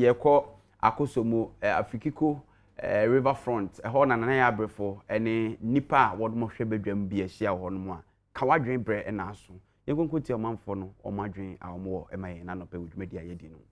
Yɛkɔ Akosombo, Afikiko River Front, ɛhɔ na Nana Yaa Abrefo ne nnipa a wɔnom hwɛ badwam bi ahyia wɔ hɔnom a, ka w'adwene brɛ na aso. Yɛnkɔ nkɔtie ɔmanfoɔ no wɔn adwene a wɔwɔ ma yɛn anɔpa yi wɔ dwumadie a yɛdi no mu.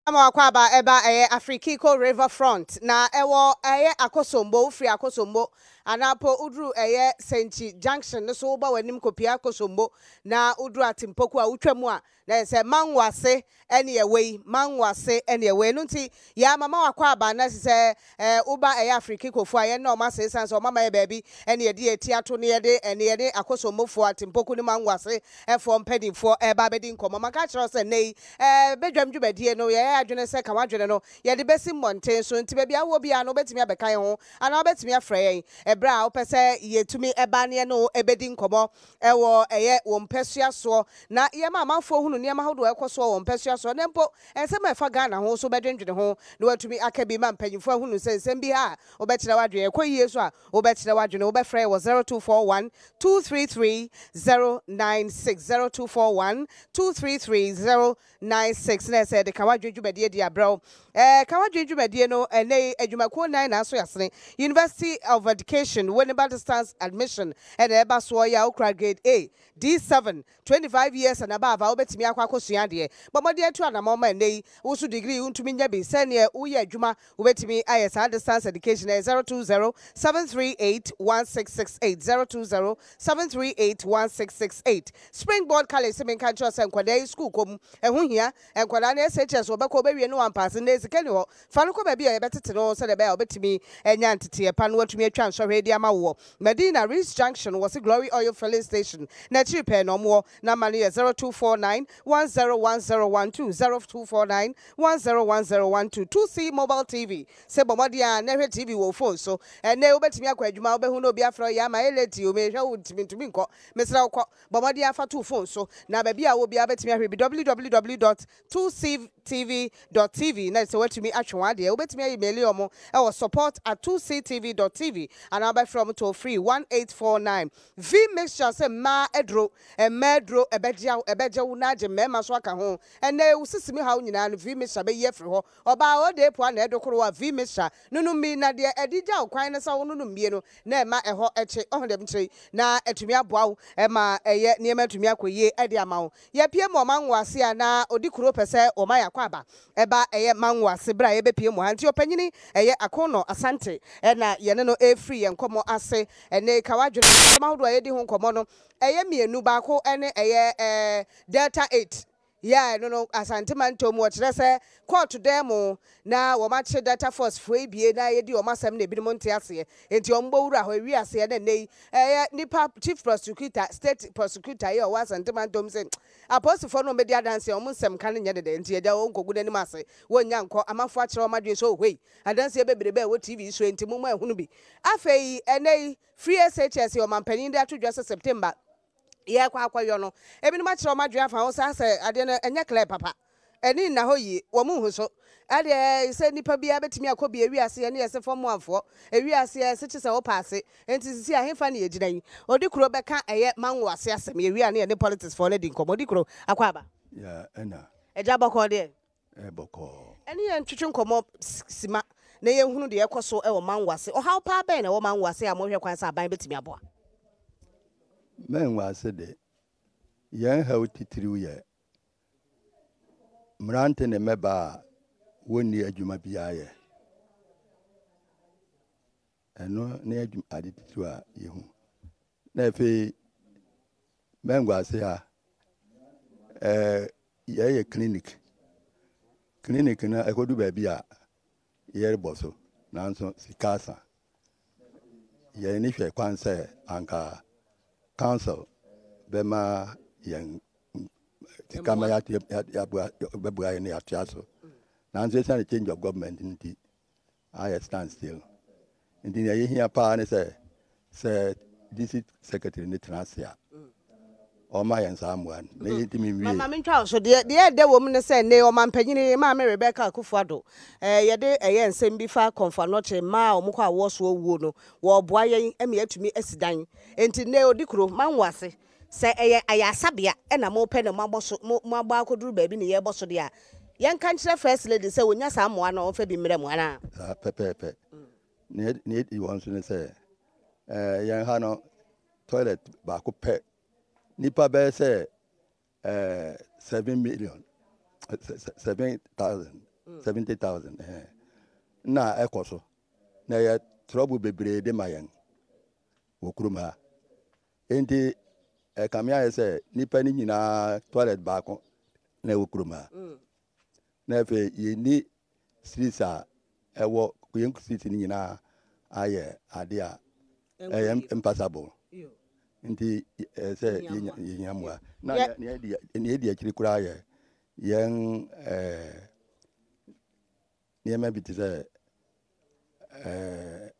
Ama wakɔ aba ɛba ɛyɛ Afrikiko River Front na ɛwɔ ɛyɛ Akosombo, wofiri Akosombo anaa po woduru ɛyɛ Senchi Junction no so woba w'anim kɔpia Akosombo na woduru Atimpoku a wotwa mu a Na ɛyɛ sɛ mango ase ne ɛwɔ yi, mango ase ne ɛwɔ yi. Ɛno nti, yɛ ama ma wakɔ aba na sɛ ɛ woba ɛyɛ Afrikikofoɔ a, yɛn na wɔn ase ɛsiane sɛ wɔn ama yɛ baabi ɛne yɛde yɛn ti ato ne yɛde ɛne yɛne Akosombofoɔ, Atimpoku ne mango ase foɔ mpanimfoɔ ɛreba abɛdi nkɔmmɔ. Maka akyerɛ wo sɛ nnɛ yi ɛ badwam dwumadie no yɛyɛ adwene sɛ ka w'adwene no yɛde bɛsi mmɔnten so. Nti baabi a wowɔ biara no wobɛtumi abɛka yɛn ho anaa wobɛtumi afrɛ yɛn ɛberɛ a wopɛ sɛ yɛtumi ba ne yɛne wo bɛdi nkɔmmɔ wɔ ɛyɛ wɔn mpasua soɔ, na yɛma amanfoɔ hunu nneɛma ahodoɔ a ɛkɔ soɔ wɔ wɔn mpasua soɔ, na mpo nsɛm a ɛfa Ghana ho nso wobɛdwendwene ho na woatumi aka bi ma mpanyimfoɔ ahunu sɛ nsɛm bi ha a wobɛkyerɛ w'adwene, ɛkɔ yie nso a wobɛkyerɛ w'adwene. Wobɛfrɛ yɛn wɔ 0241 233 096, 0241 233 096, na ɛsɛ yɛde Ka W'adwene dwumadie di abrɛ wo. Ɛɛ Ka W'adwene dwumadie no, ɛnnɛ yi adwumakuo nnan na aso yɛasene, University of Education, Winneba Distance Admission na ɛreba soɔ yi a wokura grade A, D7, 25 years and above a wobɛtumi akɔ akɔsua adeɛ. Bɔ mmɔden atu anamɔn ma ɛnnɛ yi wo nso degree wontumi nya bi sɛdeɛ woyɛ adwuma wobɛtumi ayɛ saa distance education ɛyɛ 020 738 1668, 020 738 1668. Springboard College se menka nkyerɛ wo sɛ nkwadaa yi sukuu kɔ mu ɛho hia. Nkwadaa no SHS wɔbɛkɔ wɔbɛwie no wɔampaase nnɛ sika nni hɔ. Fa no kɔ baabi a yɛbɛtete no sɛdeɛ ɛbɛyɛ a ɔbɛtumi anya nteteeɛ pa na watumi atwa nsɔhwɛ de ama woɔ. Madina, Rees Junction, wɔse Glory Oil Filling Station no akyiri pɛɛ na wɔwɔ. Number no yɛ 0249 101012, 0249 101012. 2C Mobile TV, se bɔ mmɔden ara na hwɛ TV wɔ wo phone so. Ɛnnɛ wobɛtumi akɔ adwuma wobɛhu na obi afrɛ wo, Yaa mayɛ late o, mehwɛ wo nti mentumi nkɔ. Mesrɛ wo kɔ. Bɔ mmɔden ara fa to wo fon so, na baabi a wowɔ biara wobɛtumi ahwɛ bi, www dot 2ctv dot tv, na sɛ woatumi atwe w'adeɛ, wobɛtumi ayi meeli wɔn wɔ support at 2ctv dot tv anaa wobɛfrɛ wɔn toll free 1849. V mixture sɛ mmaa aduro, mmaa aduro, ɛbɛgye wo, ɛbɛgye wo na agye mmarima nso aka ho. Ɛnnɛ wo sisimi haw nyinaa no V mixture bɛyi afiri hɔ. Ɔbaa ɔɔdee po a na ɛdokoro a V mixture nonom bi na deɛ ɛde gya wo kwan ne sɛ wononom bie no na ɛma ɛhɔ kye, ɔho deɛ mekyerɛ yi, na atumi aboa wo ma ɛyɛ nneɛma atumi akɔ yie de ama wo. Yɛpue mu wɔ Mango ase a na ɔdi kuro pɛ sɛ wɔma yɛn akwaaba ba ɛyɛ Mango ase berɛ a yɛbɛpue mu ha nti ɔpanyini ɛyɛ Akonno Asante na yɛne no refiri yɛn nkɔmmɔ ase ɛnnɛ yi. Ka w'adwene, nsɛm ahodoɔ a yɛredi ho nkɔmmɔ no ɛyɛ mmienu, baako ne ɛyɛ Delta 8 Yeah ɛno no Asante mantam mu ɔkyerɛ sɛ kɔɔto dan mu na wɔn akye Delta Force foɔ yi bie na yɛdi wɔn asɛm na ebinom nte aseɛ nti wɔn bɔ wura hɔ ewi aseɛ na ɛnɛ yi ɛyɛ nipa chief prosecutor state prosecutor yi a ɔwɔ Asante mantam sɛ apolisifoɔ no wɔn bɛdi adanseɛ wɔn nsɛm ka no nyɛ dɛdɛ nti ɛgya wɔn nkɔgu n'anim ase wɔn nya nkɔ amanfoɔ akyerɛ wɔn adwene sɛ ohwei adanseɛ bebrebe a ɛwɔ TV so nti mo mo ɛhunu bi afei ɛnɛ yi free SHS ɔmanpanin de ato dwa sɛ September yɛrekɔ akɔyɔ no, ebinom akyerɛ wɔn adwene afa ho saa sɛ adeɛ no ɛnyɛ clear papa, ani nna hɔ yie, wɔn nhu so. Ɛdeɛ sɛ nipa biara bɛtumi akɔ bi ewiase yɛ ne yɛse fam anfoɔ, ewiase yɛ se kyesɛ wo paase, nti sisi ahefa ne yɛgyina yi? Odikuro bɛka ɛyɛ mango ase asɛm, yɛwie a ne yɛne politics foɔ no adi nkɔmmɔ. Odikuro, akɔ aba? Yeah, ɛna. Agya bɔkɔɔ deɛ? Ɛyɛ bɔkɔɔ. Ɛne yɛn ntwetwe nkɔmmɔ sima na yɛnhunu deɛ ɛrekɔ so wɔ Mango ase. Ɔhaw paa bɛn na ɛwɔ Mango ase a mohwɛ kwan sɛ aban bɛtumi aboa? Mango ase de, yɛn haw titiriw yɛ mmerante ne mmabaa a wɔnni adwuma biara yɛ. Ɛno ne ade titiriw a yehu. Na afei, Mango ase ha, ɛɛ Yɛyɛ clinic. Clinic no ɛkɔdu baabi a yɛrebɔ so nanso sika asa. Yɛn ani hwɛ kwan sɛ anka council bɛma yɛn sika ma yɛaboa bɛboa yɛn na yɛatoa so. Nanso esiane change of government nti ayɛ stand still. Nti nea yɛhia paa ne sɛ sɛ district secretary ne tena ase a. ɔmma yɛn saa mmoa no na yɛntumi nwie. Ma mentwa wo so, deɛ deɛ ɛdɛ wɔ mu ne sɛ nnɛ yi ɔmampanyini Maame Rebecca Akufo Addo eh, yɛde ɛyɛ nsɛm bi fa Kɔmfo Anɔkye mmaa a wɔkɔ awoɔ soɔ wuo no, wɔreboa yɛn ma yɛatumi asi dan. Enti nnɛ ɔdi kuro, manwo ase. Sɛ ɛyɛ ayaresabea na mopɛ na moabɔ so, mo moabɔ akɔduru baabi na yɛrebɔ so deɛ a, yɛnka nkyerɛ First Lady sɛ ɔnya saa mmoa no a ɔmfa bi mmrɛ mo anaa? Saa pɛpɛɛpɛ. Nea nea edi hɔ nso ne sɛ, ɛɛ yɛn ha no, toilet baako pɛ, nnipa bɛyɛ sɛ ɛɛ 7 million, 7,000, 70,000 ɛhɛn na ɛkɔ so. Na ɛyɛ trouble bebree de ma yɛn wɔ kurom ha. Enti ɛkame ayɛ sɛ nnipa no nyinaa toilet baako na ɛwɔ kurom ha. Na afei yɛnni streets a ɛwɔ yɛn street no nyinaa ayɛ ade a ɛyɛ impassable. Nti ɛsɛ sɛ yɛnya mmoa. Na nea ɛdi akyiri koraa yɛ yɛn ɛɛ nneɛma bi te sɛ ɛɛ.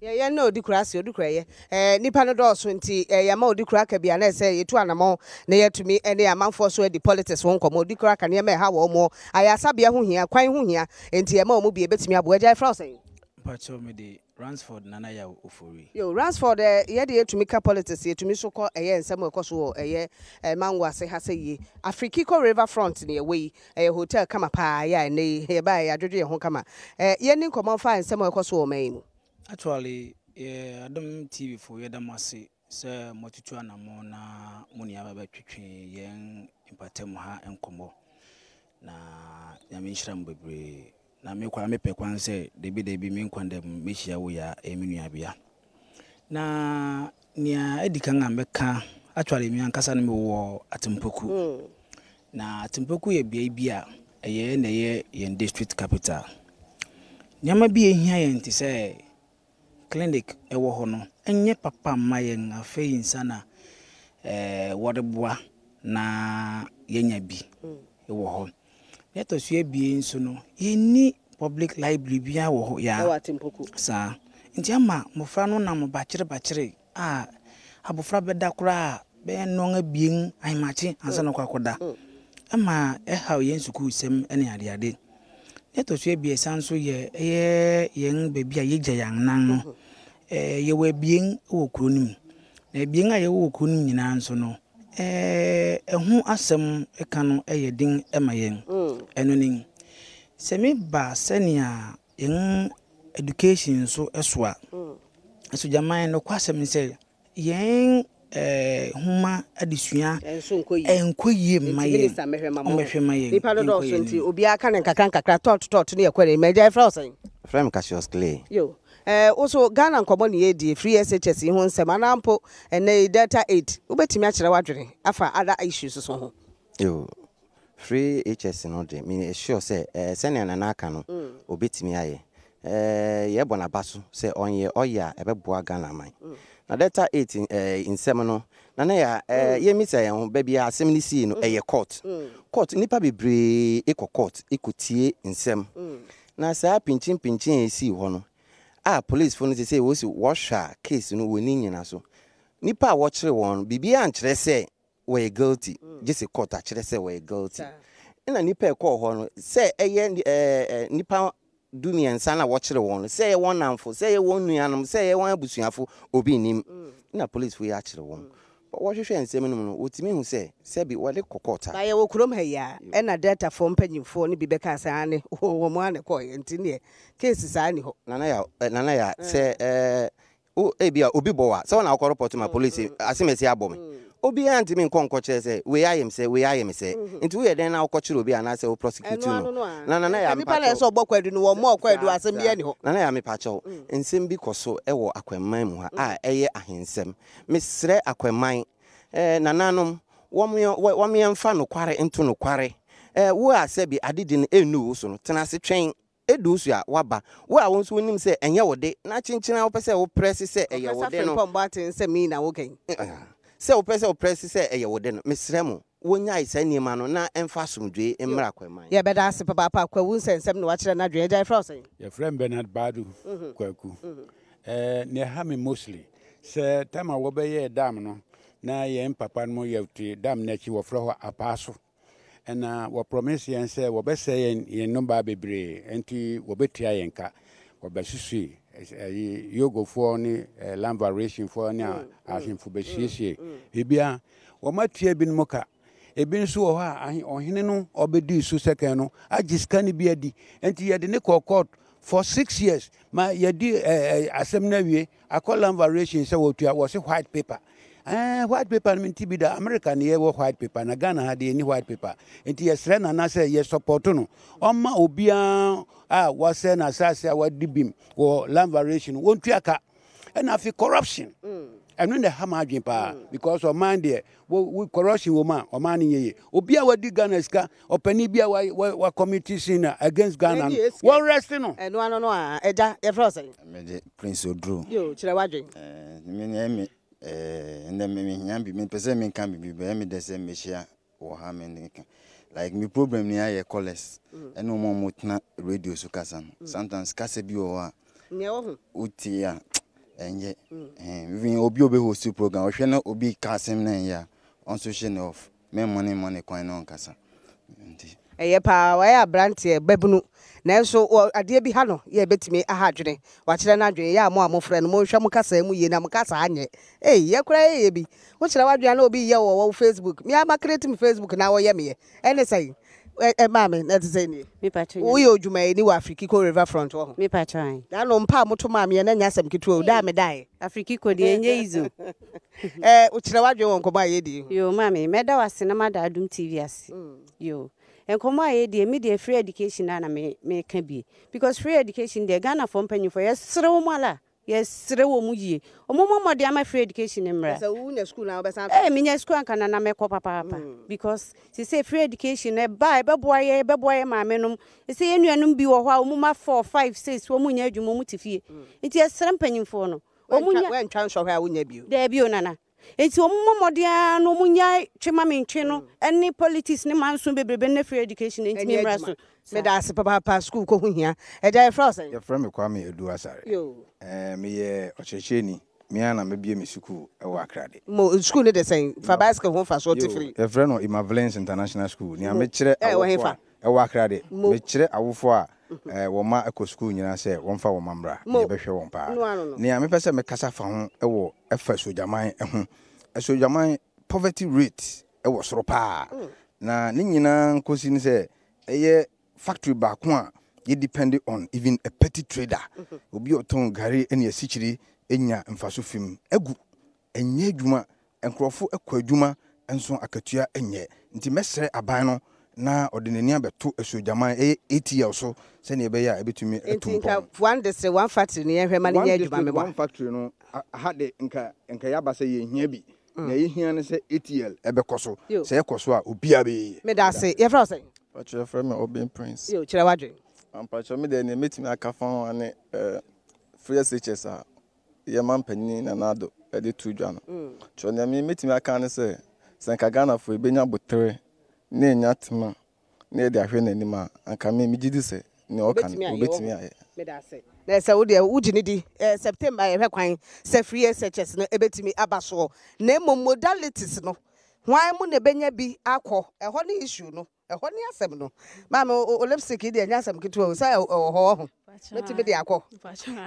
Yɛ yɛn na odi kura ase odi kura yɛ ɛɛ nipa no dɔɔso nti ɛɛ yɛma odi kura aka bi a na ɛsɛ yɛtu anamɔn na yɛatumi ɛne amanfoɔ so adi politics ho nkɔmɔ odi kura aka nneɛma ɛha wɔn mo ayaresabea ho hia kwan ho hia nti yɛma wɔn bi ebetumi aboa agya yɛfrɛ wo sɛn. Mpakyɛw mede Ransford Nana Yaw Ofori. Yo Ransford ɛ yɛ deɛ yɛtumi ka politics yɛtumi nso kɔ ɛyɛ nsɛm a ɛkɔ so wɔ ɛyɛ ɛ Mango ase ha sɛ yie Afrikiko River Front na yɛwɔ yi ɛyɛ hotel kama paa yɛ a ɛnnɛ yi yɛbaeɛ yɛadwodwo yɛn ho kama ɛ yɛnni nkɔmmɔ mfa nsɛm a ɛkɔ so wɔ ɔman yi mu. Actually yɛ Adom TV fo yɛda mo ase sɛ moatutu anamɔn na mo ne yɛn aba bɛtwetwe yɛn mpatamu ha nkɔmmɔ na Nyame nhyira mo bebree. Na me koraa mepɛ kwan sɛ dabi dabi me nkwa nda mu mɛhyia wo yaa ɛyɛ me nuabea. Na nea adi kan a mɛka, actually me ankasa no mewɔ Atimpoku. Na Atimpoku yɛ beae bi a ɛyɛ na ɛyɛ yɛn district capital. Nneɛma bi a ehia yɛn te sɛ clinic wɔ hɔ no nyɛ papa mma yɛn afei nsa na wɔreboa na yɛanya bi wɔ hɔ. Nea ɛtɔ so abien nso no, yenni public library biara wɔ hɔ. Yeah. Ɛwɔ Atimpoku. Saa. Nti ama mmofra no nam bakyerebakyere a abofra bɛda koraa a bɛyɛ nnɔn abien ahemakye ansa na ɔkɔ akɔda. Ɛma ɛhaw yɛn sukuusɛm ne adeade. Nea ɛtɔ so abiɛsa nso yɛ ɛyɛ yɛn baabi a yegya yɛn anan no. Yɛwɔ abien wɔ kurow no mu. Na abien a yɛwɔ wɔ kurow no mu nyinaa nso no, ɛho asɛm ka no yɛ den ma yɛn. Ɛno ni, sɛ meba sɛnea yɛn education nso so a, Asogyaman, nokwasɛm ne sɛ yɛn nhoma adesua nkɔ yie mma yɛn. Minister mmɛhwɛ ma mo. Ɔmmɛhwɛ ma yɛn. Nipa no dɔɔso nti obiara ka ne nkakra nkakra tɔɔt tɔɔt ne yɛkɔ anim. Agya yɛfrɛ wo sɛn? Yɛfrɛ me Cassius Clay. Yo, eh, wo so Ghana nkɔmmɔ ne yɛredi, free SHS yi ho nsɛm anaa mpo ɛnnɛ yi Delta 8, wobɛtumi akyerɛ w'adwene afa other issues so ho? Yo, Free HS no de, me sure sɛ eh, sɛnea Nana aka no, obetumi ayɛ. Eh, yɛbɔ n'aba so sɛ ɔnyɛ, ɔyɛ a ɛbɛboa Ghana man. Na Delta 8 eh, nsɛm no, Nana ya, eh, yɛmmisa yɛn ho, baabi a asɛm no sii no, ɛyɛ court. Court, nnipa bebree kɔ court kɔtie nsɛm. Na saa pinkyin-pinkyin a esii hɔ no, a polisifo no seesei wɔsi wɔhwɛ a case no wɔnni nnyinaso. Nnipa a wɔkyere wɔn no, biribiara nkyerɛ sɛ wɔyɛ guilty, gye sɛ court akyerɛ sɛ wɔyɛ guilty. Ɛna nnipa a ɛkɔɔ hɔ no, sɛ ɛyɛ ɛɛ nnipa 13 no a wɔkyere wɔn no, sɛ ɛyɛ wɔn nnamfo, sɛ ɛyɛ wɔn nuanom, sɛ ɛyɛ wɔn abusuafo, obi nnim. Ɛna polisifo yi akyere wɔn. Wɔhwehwɛɛ nsɛm no mu no, wotumi hu sɛ sɛbi wɔde kɔ court a. Na yɛwɔ kurom ha yi ara, ɛna Deltafoɔ mpanyinfoɔ no bi bɛkaa sɛ aane, wɔn ara na ɛkɔeɛ, nti neɛ case saa nni hɔ. Nana Yaw, eh, Nana Yaw, sɛ eh, wo, ebia obi bɔ wo a, sɛ wo na wokɔ report ma police, asemasi abɔ me. Obiara ntumi nkɔ nkɔkyerɛ sɛ wei ayɛ me sɛ, wei ayɛ me sɛ. Nti woyɛ dɛn na wokɔkyere obi anaasɛ wo prosecute Ɛno no? ano no a, Na Nana Yaw, nka nipa mepa na ɛsɛ kyɛw. sɛ ɔbɔ kwaadu no, wɔmmɔɔ kwaadu, Saa, asɛm saa. biara nni hɔ. Nana Yaw, mepa kyɛw, nsɛm bi kɔ so wɔ Akwamman mu ha a ɛyɛ ahensɛm. Mesrɛ Akwamman nananom, wɔmfa nokware nto nokware. Wo a sɛbe adedi no nnuu wo so no, tena ase twɛn. Edu wo so a, woaba. Wo a wo nso wunim sɛ ɛnyɛ wo de, na kyenkyen ara wopɛ sɛ woprɛse sɛ ɛyɛ wo Professor de no. Frimpong Boateng nsɛm yi na woka yi. Sɛ wopɛ sɛ woprɛse sɛ ɛyɛ wo de no, mesrɛ mo, wonnyae saa nneɛma no na ɛmfa asomdwoe mmra Akwamman. Yɛbɛda ase papaapa Kwawu nsɛnsɛm na wakyerɛ n'adwene. Agya yɛfrɛ wo sɛn? Yɛfrɛ me Bernard Badu Kwaku. Eh, nea ɛha me mostly sɛ time a wɔbɛyɛɛ dam no. Na yɛn papa nom yɛ te dam no akyi wɔfrɛ hɔ Apaaso. Ɛna wɔ promise yɛn sɛ wɔbɛsɛe yɛn yɛn nnɔbaa bebree nti wɔbɛtua yɛn ka. Wɔbɛsusui ɛyi Yogofoɔ ne land valuation foɔ ne ahemfo bɛsiesie biribiara. Wɔatua ebinom ka. Ebi nso wɔ hɔ a ahe ɔhene no ɔbɛdii so sɛkɛn no agye sika no bi adi. Nti yɛde ne kɔɔ court for six years ma yɛdi ɛɛ asɛm no awie. Akɔ land valuation sɛ wɔtua wɔse white paper. Ɛɛ white paper no mente bi da. America ne yɛwɔ white paper na Ghana ha deɛ yɛnni white paper. Nti yɛsrɛ Nana sɛ yɛ support no ɔmma obiara a wasɛe n'asase a wadi bim wɔ land valuation no wɔntua ka. Ɛna afei corruption ɛno na ɛha m'adwene paa because ɔman deɛ wo wo corruption wɔ mu a ɔman no nyɛ yie. Obi a wadi Ghana sika ɔpanin bi a wa wa wa commit sin against Ghana no wɔn rest no. Ɛno ano no a ɛgya yɛfrɛ wo sɛn? Mede Prince Oduro. Yo, kyerɛ w'adwen. Eh, me nea me eh, ndɛ me mehia biribi, mepɛ sɛ menka biribi, bɛyɛ me dɛ sɛ mehyia wɔ ha me ne ka. Like me problem ni ayɛ callers ɛne wɔn a wɔtena radio so kasa no. Sometimes kasa bi wɔ hɔ a Nea ɛwɔ ho. Wotie a ɛnyɛ. Even obi a ɔbɛ host program, ɔhwɛ na obi ka asɛm na ɛnyɛ a, ɔnso hyɛ no off. Mɛmma no mma no kwan na ɔnkasa. Nti. Ɛyɛ paa, wayɛ abranteɛ, babunu, nanso wɔ adeɛ bi ha no yɛ ɛbɛtumi aha adwene. Wakyerɛ n'adwene, yɛ a mo a mofrɛ no monhwɛ mo kasaa mu yie na mo kasaa nyɛ. Ei, yɛ koraa yɛyɛ bi. Wokyerɛ w'adwene a na obi reyɛ wo wɔ wo Facebook. Me ara ma create me Facebook na wɔyɛ meɛ. Ɛne sɛn? Ɛ maame, na ɛte sɛn nie? Me patrɔ nyame. Woyɛ odwumayɛni wɔ Afrikiko River Front wɔ ho? Me patrɔ ae. Da no mpa a moto maa meɛ no ɛnyɛ asɛm ketewa o, da a medaeɛ. Afrikiko deɛ ɛnyɛ easy o. Ɛ kyerɛ w'adwene wɔ nkɔmmɔ a yɛredi yi ho. Yoo maame, mɛda wo ase na mada Adom TV ase. Yoo. Nkɔmmɔ a yɛredi yi, me deɛ free education ara na me meka bi. Because free education deɛ, Ghanafoɔ mpanyinfoɔ yɛsere wɔn ara. Yɛsrɛ wɔn yie. Wɔn mmɔ mmɔden ama free education no mmra. Sɛ wo nya school na wobɛsan akɔ. Ee menya school anka nana mɛkɔ papaapa because sesei free education no ɛba a ɛbɛboa yɛn ɛbɛboa yɛn maame nom. Sesei yɛn nuanom bi wɔ hɔ a wɔn mma four, five, six wɔn nnya adwuma wɔn te fie. Nti yɛsrɛ mpanyinfoɔ no wɔn nya. Woantwa nsɔhwɛ a wonnya bio. Daabi o nana. Enti wɔn mmɔ mmɔden ara na wɔn nnyae twe ma me ntwe no ne politics ne manso bebrebe no na free education no ntumi mmra so. Meda ase papaapa sukuu kɔ ho hia. Agya yɛfrɛ wo sɛn? Yɛfrɛ me Kwame Adu Asare. Ɛɛ meyɛ ɔkyerɛkyerɛni. Me ara na mabue me sukuu wɔ Akrade. Mo sukuu no de sɛn? Fa bicycle ho mfasoɔ te firi. Yoo, yɛfrɛ no Imavlins International School. Nea mekyerɛ awofo a. Ɛwɔ Accra de, mekyerɛ awofo a wɔn mma kɔ sukuu nyinaa sɛ wɔmfa wɔn mma mmra na yɛbɛhwɛ wɔn paa. Nea mepɛ sɛ mekasa fa ho wɔ ɛfa Asuogyaman ho. Asuogyaman poverty rate wɔ soro paa. Na ne nyinaa nkosi ne sɛ ɛyɛ factory baako a yɛ depend on even a petty trader, obi a ɔtɔn gari ne asikyire nya mfaso fi mu agu. Ɛnyɛ adwuma, nkurɔfo kɔ adwuma nso akatua nyɛ. Nti mɛsrɛ aban no na ɔde n'ani abɛto asuogyaman, ɛyɛ ATL so sɛnea ɛbɛyɛ a ɛbɛtumi atu Nti mpɔn. nka one district one factory no yɛnhwɛ ma no One nyɛ adwuma district meboa. one factory no aha de nka nka yɛaba sɛ yɛnhia bi. Nea yɛhia ne sɛ ATL ɛbɛkɔ so. Sɛ ɛkɔ so a obiara bɛyɛ yie. Meda ase. Yɛfrɛ wo sɛn? Mpakyɛw yɛfrɛ me Obeng Prince. Yo, kyerɛ w'adwene. Mpakyɛw me deɛ nea mɛtumi aka fa ho ara ne eh, free SHS a yɛn manpanin Nana Addo de too dwa no. Kyerɛ nea me mɛtumi aka ne sɛ, sɛ anka Ghanafoɔ yɛbɛnya aboterɛ na yɛanya tema na yɛde ahwɛ n'anim a, anka me megye di sɛ nea ɔka no wɔbɛtumi ayɛ. Meda ase. Na sɛ wo deɛ wogye no di, September yɛhwɛ kwan sɛ free SHS no ɛbɛtumi aba soɔ. Na mmom modalities no, hwan mu na ɛbɛnya bi akɔ? Ɛhɔ ne issue no. Ɛhɔ ne asɛm no. Maame, wo lipstick yi deɛ ɛnyɛ asɛm ketewa o, sɛ ɛwɔ hɔ wɔ ho. Mɛtumi de akɔ.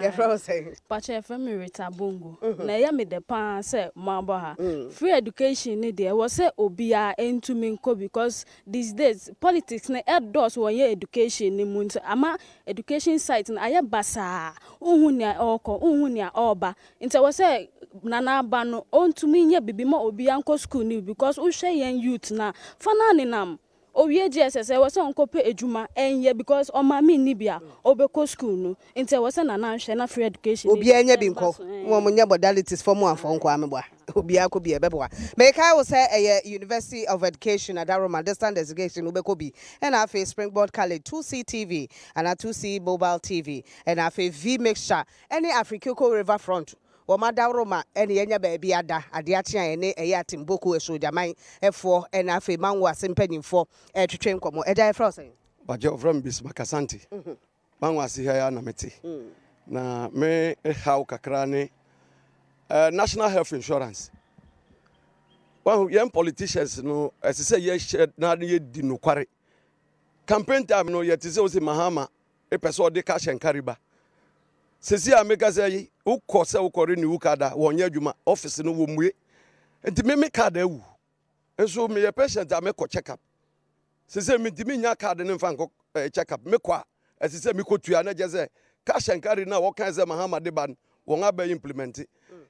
Yɛfrɛ wo sɛn? Pakyɛ yɛfrɛ me Rita Bongo. Na ɛyɛ me dɛ paa sɛ moabɔ ha. Free education no deɛ ɛwɔ sɛ obiara ntumi nkɔ bi cause these days politics no ɛdɔɔso wɔ yɛn education no mu nti ama education site no ayɛ basaa. Wonhu nea ɔrekɔ, wonhu nea ɔreba. Nti ɛwɔ sɛ Nana Aba no ɔntumi nyɛ biribi ma obiara nkɔ school no bi because wohwɛ yɛn youth no a fa no ara nenam. Owie JSS a ɛwɔ sɛ ɔnkɔpɛ adwuma ɛnyɛ because ɔmaame nni bi a ɔbɛkɔ school no. Nti ɛwɔ sɛ Nana nhwɛ na free education no Obiara nya bi ɛmba nkɔ. so ɛɛ. Wɔn nyɛ modalities fɔ mu amfɔ nkoa meboa. Obiara kɔ bi a ɛbɛboa. Mekae wo sɛ ɛyɛ University of Education Adaroma Distant Education wobɛkɔ bi. Ɛna afei Springboard College, 2C TV anaa 2C Mobile TV. Ɛna afei V Mixture Ɛne Afrikiko River Front wɔn adaworoma ɛne yɛanya baabi ada adeɛ akye a yɛne ɛyɛ Atimpoku Asuogyaman foɔ ɛna afei Mango ase mpanyinfoɔ ɛretwetwe nkɔmmɔ. Agya yɛfrɛ wo sɛn? Bagye wɔfrɛ me Bismarck Asante. Mango ase ha yi ara na mete. Na me haw kakra ne eh, National Health Insurance. Wahu, yɛn politicians no, ɛsɛ sɛ yɛhyɛ na yɛdi nokware. Campaign time no, yɛte sɛ wose Mahama pɛ sɛ ɔde cash and carry ba. Sɛsi a meka sɛ yi, wokɔ sɛ wokɔ renew card a, wɔnyɛ adwuma, office no wɔmmue. Nti me me card awu. Nso meyɛ patient a mekɔ check up. Sɛ mentumi nya card no mfa nkɔ eh, check up. Mekɔ a, ɛsɛ sɛ mekɔtua na kyerɛ sɛ cash and carry no a wɔkae sɛ Mahama de ba no, wɔn abɛ implement.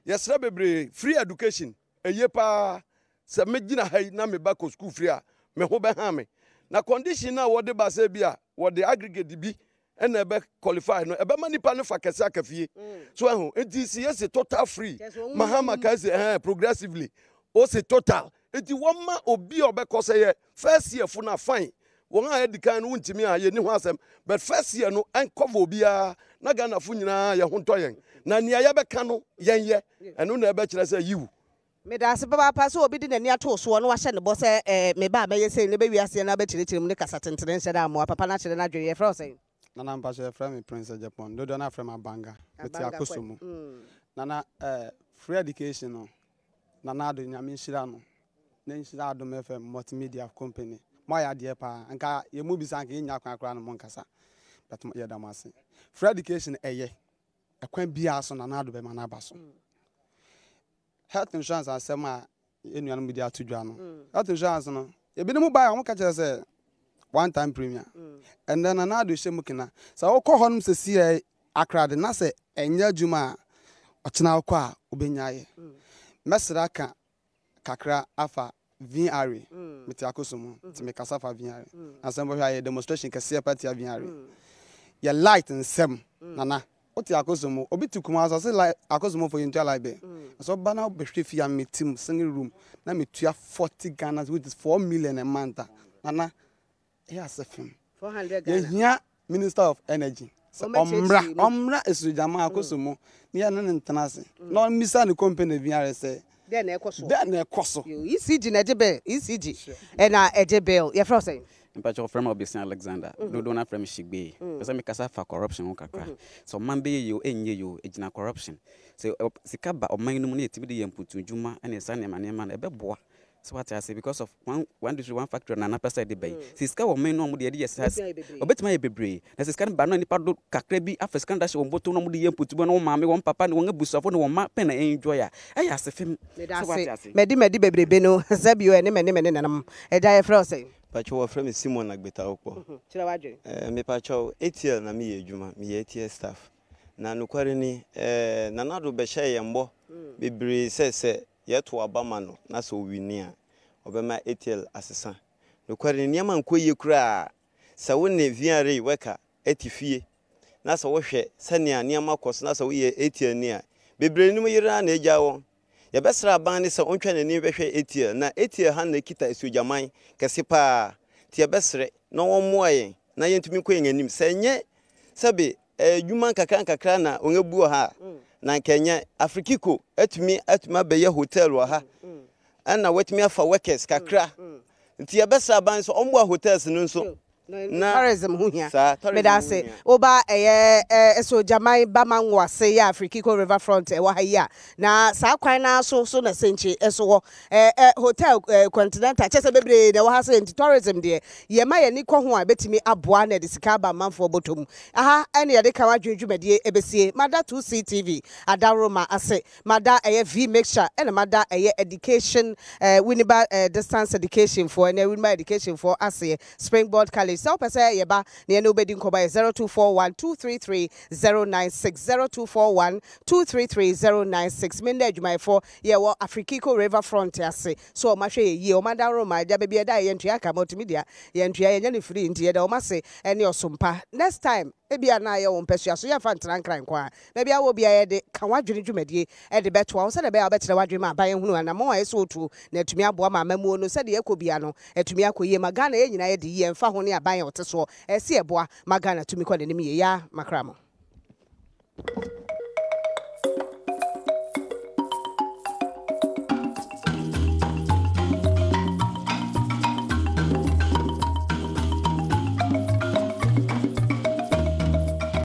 Yɛsrɛ bebree, free education, Eye paa sɛ megyina ha yi na me ba kɔ sukuu firi a, me ho bɛha me. Na condition no a wɔde ba sɛ ebia wɔde aggregate bi na ɛbɛ qualify no, ɛbɛma nipa no fa kɛse aka fie. So ahu? Nti sɛ yɛse total free, Mahama kae se ɛhɛn progressively, ose total. Nti wɔma obi a ɔbɛkɔ sɛ yɛ first year fo no a fine, Wɔn a adi kan no wontumi a yɛnni ho asɛm but first year no ɛnkɔva obiara na Ghanafo nyinaa yɛn ho ntɔ yɛn na nea yɛbɛka no yɛnyɛ ɛno na ɛbɛkyerɛ sɛ yiw. Medaase papaapa sɛ obi de n'ani ato wo soɔ na wahyɛ no bɔ sɛ eh me ba a mɛyɛ sei na ɛbɛwie aseɛ na abɛkyerɛkyerɛ mu ne kasa tentene nhyɛ da mmoa papa no akyerɛ n'adwene yɛfrɛ wo sɛn? Nana mpakyɛ yɛfrɛ me Prince Agyapong dodoɔ no afrɛ me Abanga mete Abanga Akoso kwan mu Nana eh free education no Nana Addo Nyame nhyira no na nhyira Adom FM multimedia company mo ayɛ adeɛ paa nka yɛn mu bi saa nka yɛn nnya kwan koraa ne mo nkasa but yɛda mo ase. Free education ɛyɛ ɛkwan biara so Nana Addo bɛma no aba so. Health insurance asɛm a yɛn nuanom bi de ato dwa no health insurance no ebinom bae a wɔn ka kyerɛ sɛ one time premium ɛnɛ Nana Addo hyɛ mu kena sɛ wokɔ hɔ nom sɛsi ɛ akrade na sɛ ɛnyɛ adwuma a ɔkyena wokɔ a wobɛnya ayɛ. Mɛsrɛ aka kakra afa VRA, mete Akoso mu nti mekasa fa VRA. Na sɛ mbɔhwɛ a yɛ demonstration kɛseɛ pa tia VRA. Yɛ light nsɛm nana wote Akoso mu obi te Kumasi ɔse light Akoso mu fo yɛntua light bill. Na sɛ ɔba na wobɛhwɛ fie a mete mu single room na metua 40 Ghana which is 4 million a month a nana Ɛyɛ ase fam. Yɛhia Minister of Energy sɛ ɔmmra ɔmmra Asurogyama Akosombo na yɛne no ntena ase na ɔmmisa ne company biara sɛ dɛn na ɛkɔ so. Dɛn na ɛkɔ so. ECG na ɛgye bill ECG ɛna ɛgye bill yɛfrɛ wo sɛn? Mpakyɛw wɔfrɛ me Obesia Alexander, dodoɔ no ara frɛ me Shigbee. Mepɛ sɛ mekasa fa corruption ho kakra. Sɛ ɔman bɛyɛ yie o, ɛnyɛ yie o, ɛgyina corruption. Sɛ sika ba ɔman no mu na yɛtumi de yɛ mpuntudwuma ne saa nneɛma nneɛma no, ɛbɛboa. So wate ase because of one one district one factory na anapɛ sɛ ɛde ba yi. Sɛ sika wɔ ɔman no a wɔde yɛde yɛ saa wɔbɛtumi ayɛ bebree. Na sɛ sika no ba no a nipa do kakra bi afa sika no de ahyɛ wɔn bɔtɔ mu na wɔde yɛ mputuba na wɔn maame, wɔn papa ne wɔn abusuafo ne wɔn mma pɛ na enjoy a, ɛyɛ asefem. Meda So wate ase. ase. Madi madi bebrebe no sɛ bio ɛne me ne me ne nananom. Agya yɛfrɛ wo sɛn? Pakyɛw wɔfrɛ me Simon Agbetawokpɔ. Kyerɛ w'adwene. Eh, mepakyɛw, ATL na meyɛ adwuma, meyɛ ATL staff. Na nokware ni, eh, Nana Addo bɛhyɛɛ yɛn bɔ bebree sɛ sɛ yɛtow aba ma no na sɛ owini a, ɔbɛma ATL asesa. Nokware ni, nneɛma nkɔ yiye koraa. Sɛ wo ne VRA worker te fie na sɛ wohwɛ sɛnea nneɛma kɔ so na sɛ woyɛ ATL ni a, bebree nom yere ara na agyaa wɔn. Yɛbɛsrɛ aban no sɛ ɔntwa n'ani bɛhwɛ ATL. Na ATL ha na ekita asuogyaman kɛse paa. Nti yɛbɛsrɛ na wɔmmoa yɛn na yɛntumi nkɔ yɛn anim. Sɛ ɛnyɛ sɛbe adwuma nkakrankakra na wɔabu wɔ ha a, na anka ɛnyɛ. Afrikiko atumi atumi abɛyɛ hotel wɔ ha, ɛna watumi afa workers kakra. Nti yɛbɛsrɛ aban sɛ ɔmmoa hotels no nso. Na tourism ho hia. Saa, tourism Meda ho ase. hia. Woba ɛyɛ Sogyaman Bamango ase yɛ Afrikiko River Front ɛwɔ ha yi a, na saa kwan no ara so so na Senkye nso wɔ. Ɛ hotel Continental kyerɛ sɛ bebree na ɛwɔ ha sɛ nti tourism deɛ yɛma yɛn ani kɔ ho a ɛbɛtumi aboa na ɛde sika aba amanfoɔ bɔtɔ mu. Aha ɛne yɛde ka w'adwene dwumadie ɛbɛsie. Mada 2CTV Adaworoma ase, mada ɛyɛ V Mixture ɛna mada ɛyɛ Education Winneba Distance Education foɔ ɛne Winneba Education foɔ aseɛ Springboard College. Sɛ wopɛ sɛ yɛba na yɛne wo bɛdi nkɔmmɔ yɛ 0241 233 096 0241 233 096. Mennɛ adwumayɛfoɔ Yɛ wɔ Afrikiko river front ase so ɔmo ahwɛ yɛ yie ɔmo adaworoma agya baabi yɛda yɛ ntua ka multimedia yɛ ntua yɛ nya no free nti yɛda ɔmo ase ɛne ɔsom pa next time ebia na ayɛ wo mpɛsua so yɛ nfa ntra nkran nko ara baabi a wɔ biara yɛde ka wadwene dwumadie ɛde bɛtoa wo sɛdeɛ ɛbɛyɛ a wobɛkyerɛ wadwene ma aban ahunu anamɔn a ɛsɛ otuo na atumi aboa ma amamuo no sɛdeɛ ɛkɔ biara no atumi akɔ yie ma Ghana yɛ nyinaa yɛde yie ɛmfa ho ne aban a ɔte soɔ ɛsɛ yɛboa ma Ghana tumi kɔ nanim yie yaa makra mo.